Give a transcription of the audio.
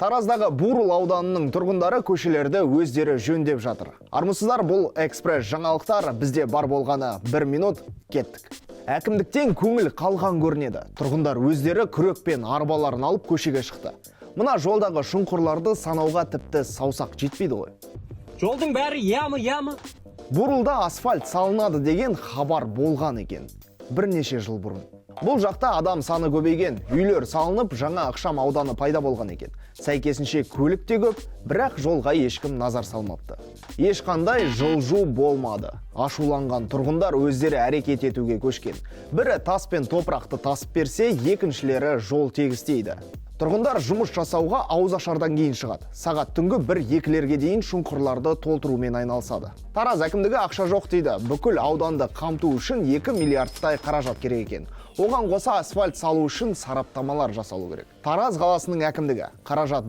Тараздағы Бурыл ауданының тұрғындары көшелерді өздері жөндеп жатыр. Армысыздар, бұл экспресс жаңалықтар, бізде бар болғаны бір минут, кеттік. Әкімдіктен көңіл қалған көрінеді. Тұрғындар өздері күрек пен арбаларын алып көшеге шықты. Мына жолдағы шұңқырларды санауға тіпті саусақ жетпейді ғой. Жолдың бәрі яма, яма. Бурылда асфальт салынады деген хабар болған екен бірнеше жыл бұрын. Бұл жақта адам саны көбейген, үйлер салынып, жаңа ықшам ауданы пайда болған екен. Сәйкесінше көлік те көп, бірақ жолға ешкім назар салмапты. Ешқандай жылжу болмады. Ашуланған тұрғындар өздері әрекет етуге көшкен. Бірі тас пен топырақты тасып берсе, екіншілері жол тегістейді. Тұрғындар жұмыс жасауға ауыз ашардан кейін шығады. Сағат түнгі 1-2-лерге дейін шұңқырларды толтырумен айналысады. Тараз әкімдігі ақша жоқ дейді. Бүкіл ауданды қамту үшін 2 миллиардтай қаражат керек екен. Оған қоса асфальт салу үшін сараптамалар жасалу керек. Тараз қаласының әкімдігі қаражат